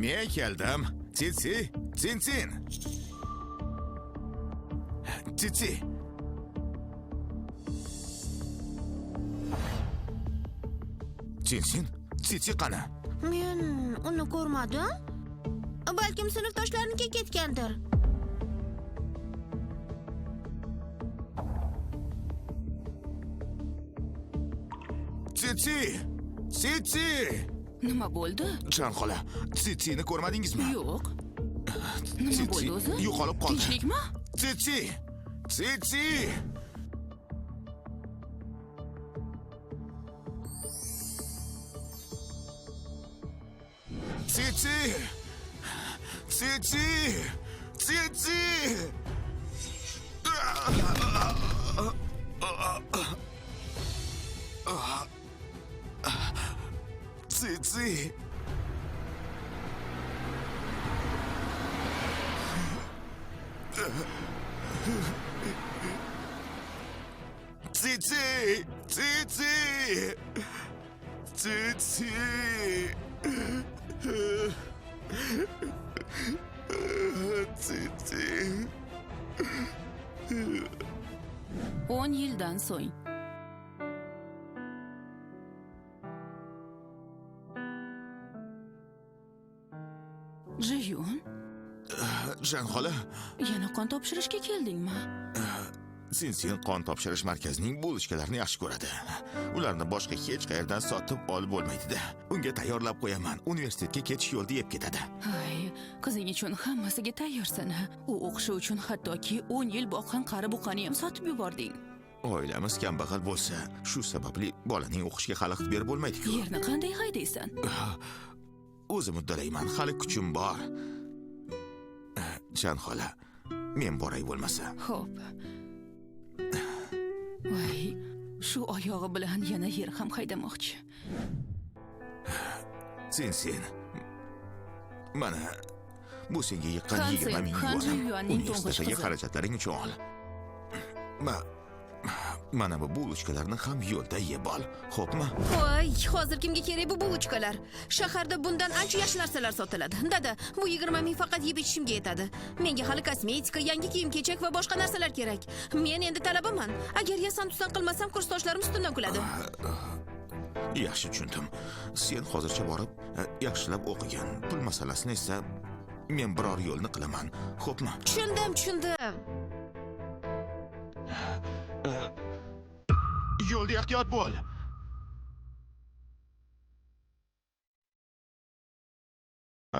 Men keldim. Tsitsi, Tsinsin. Tsitsi. Tsinsin, Tsitsi qani? Men uni ko'rmadim. Balkim sinfdoshlarinikiga ketgandir. Tsitsi! Tsitsi! Nima bo'ldi? Chan xola, Tsitsini ko'rmadingizmi? Yo'q. Nima Tsitsi bo'ldi o'zi? Yo'qolib qoldi. Tinchlikmi? Tsitsi! Tsitsi! Tsitsi! Tsitsi! Tsitsi! Tsitsi! Tsitsi! Tsitsi! Tsitsi! Tsitsi! 10 yildan so'ng. Jiyun, Jan xola, yana qon topshirishga keldingmi? Sinsin qon topshirish markazining bulochkalarini yaxshi ko'radi. Ularni boshqa hech qayerdan sotib olib bo'lmaydi-da. Unga tayyorlab qo'yaman. Universitetga ketish yo'lida yeb ketadi. Ay, qizing uchun hammasiga tayyorsan. U o'qishi uchun hattoki 10 yil boqqan qari buqani ham sotib yubording. Oilamiz kambag'al bo'lsa, shu sababli bolaning o'qishiga xalaqit berib bo'lmaydi-ku. Yerni qanday haydaysan? O'zim uddalayman, hali kuchim bor. Jan xola, men boray bo'lmasa. Xo'p. Voy, shu oyog'i bilan yana yer ham haydamoqchi. Sen. Mana bu senga yiqqan Xansi, 20 ming Xanji yuanim. Yuanning to'ng'ich Universitetdagi qizi. xarajatlaring uchun ol. Mana bu bulochkalarni ham yo'lda yeb ol. Xo'pmi? Voy, hozir kimga kerak bu bulochkalar? Shaharda bundan ancha yaxshi narsalar sotiladi. Dada, bu 20 ming faqat yeb ichishimga yetadi. Menga hali kosmetika, yangi kiyim-kechak va boshqa narsalar kerak. Men endi talabaman. Agar yasan-tusan qilmasam, kursdoshlarim ustimdan kuladi. Yaxshi tushundim. Sen hozircha borib, yaxshilab o'qigin. Pul masalasini esa men biror yo'lni qilaman. Xo'pmi? Tushundim, tushundim. Yo'lda ehtiyot bo'l.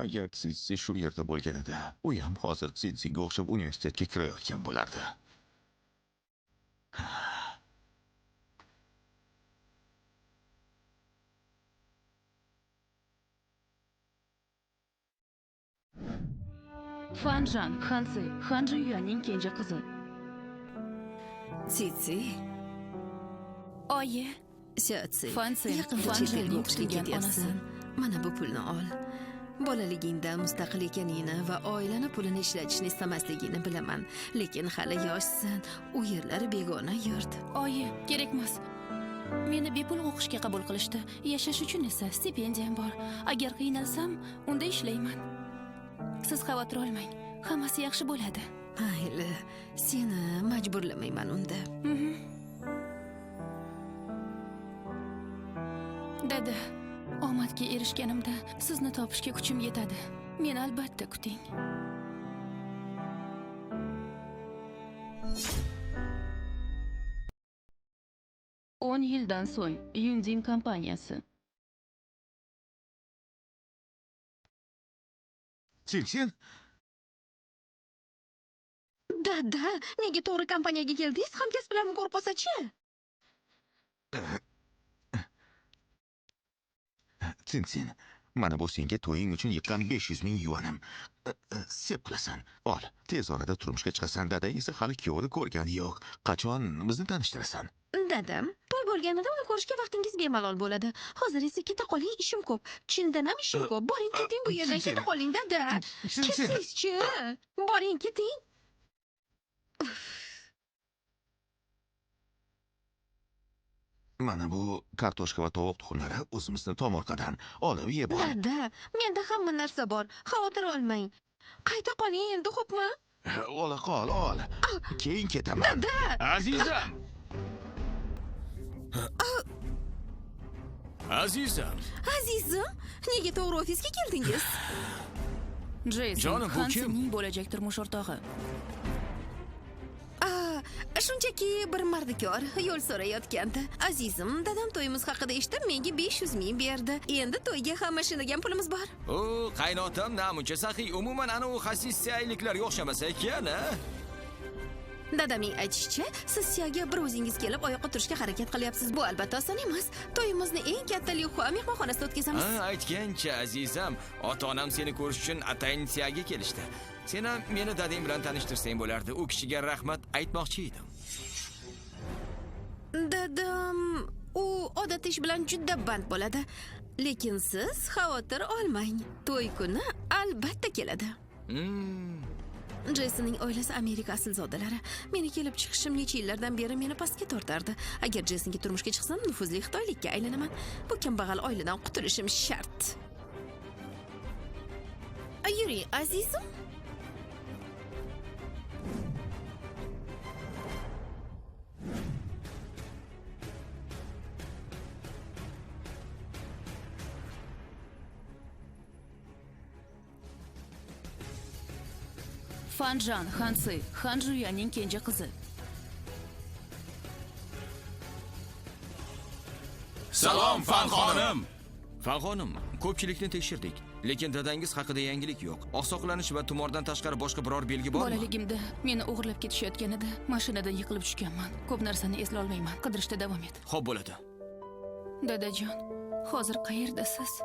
Agar Tsitsi shu yerda bo'lganida, u ham hozir Tsitsiga o'xshab universitetga kirayotgan bo'lardi. Fanjan, Xansi, Xanji Yuanning kenja qizi. Tsitsi, Oyi, Сятsi, Fansi, yaqinda chet elga Fanjanning o'qishga kutilgan ketyapsan. Mana bu pulni ol. Bolaligingda mustaqil ekaningni va oilani pulini ishlatishni istamasligingni bilaman. Lekin hali yoshsan, u yerlar begona yurt. Oyi, kerakmas. Meni bepul o'qishga qabul qilishdi. Yashash uchun esa stipendiyam bor. Agar qiynalsam, unda ishlayman. Siz xavotir olmang. Hammasi yaxshi bo'ladi. Mayli, seni majburlamayman unda. Dada, omadga erishganimda sizni topishga kuchim yetadi. Meni albatta kuting. 10 yildan so'ng Yundin kompaniyasi. Sen? Dada, nega to'g'ri kompaniyaga keldingiz? Hamkasblarimni ko'rib qolsa-chi? Sen. Mana bu senga to'ying uchun yiqqan 500 ming yuanim. Sep qilasan. Ol, tez orada turmushga chiqasan. Dadang esa hali kuyovni ko'rgani yo'q. Qachon bizni tanishtirasan? Dadam, to'y bo'lganida uni ko'rishga vaqtingiz bemalol bo'ladi. Hozir esa keta qoling, ishim ko'p. Chindan ham ishim ko'p. Boring, keting bu yerdan, keta qoling, dada. Sen. Ketsingiz-chi. Boring, keting. Mana bu kartoshka va tovuq tuxumlari o'zimizni tomorqadan olib yeb ol. Dada, menda hamma narsa bor. Xavotir olmang. Qayta qoling endi, xo'pmi? Ola qol, ol. Keyin ketaman. Dada! Azizam! Azizam. Azizim, nega to'g'ri ofisga keldingiz? Jeyson, Jonim, bu kim? Hansinning bo'lajak turmush o'rtog'i. Shunchaki bir mardikor yo'l so'rayotgandi. Azizim, dadam to'yimiz haqida eshitib, menga 500 ming berdi. Endi to'yga ham mashinaga ham pulimiz bor. U qaynotam namuncha saxiy, umuman ana u xasis sayliklarga o'xshamasa ekan, a? Dadamning aytishicha, siz Siyaga bir o'zingiz kelib oyoqqa turishga harakat qilyapsiz. Bu albatta oson emas. To'yimizni eng katta Liuxua mehmonxonasida o'tkazamiz. Ha, aytgancha azizam, ota-onam seni ko'rish uchun atayin Siyaga kelishdi. Sen ham meni dadang bilan tanishtirsang bo'lardi. U kishiga rahmat aytmoqchi edim. Dadam, u odatda ish bilan juda band bo'ladi. Lekin siz xavotir olmang. To'y kuni albatta keladi. Jasonning oilasi Amerika aslzodalari. Meni kelib chiqishim necha yillardan beri meni pastga tortardi. Agar Jasonga turmushga chiqsam, nufuzli xitoylikka aylanaman. Bu kambag'al oiladan qutulishim shart. Yuring, azizim. Fanjan Hansi, Han Juyaning kenja qizi. Salom, Fan xonim. Fan xonim, ko'pchilikni tekshirdik, lekin dadangiz haqida yangilik yo'q. Oqsoqlanish va tumordan tashqari boshqa biror belgi bormi? Bolaligimda meni o'g'irlab ketishayotganida mashinadan yiqilib tushganman. Ko'p narsani eslolmayman. Qidirishda davom et. Xo'p bo'ladi. Dadajon, hozir qayerdasiz?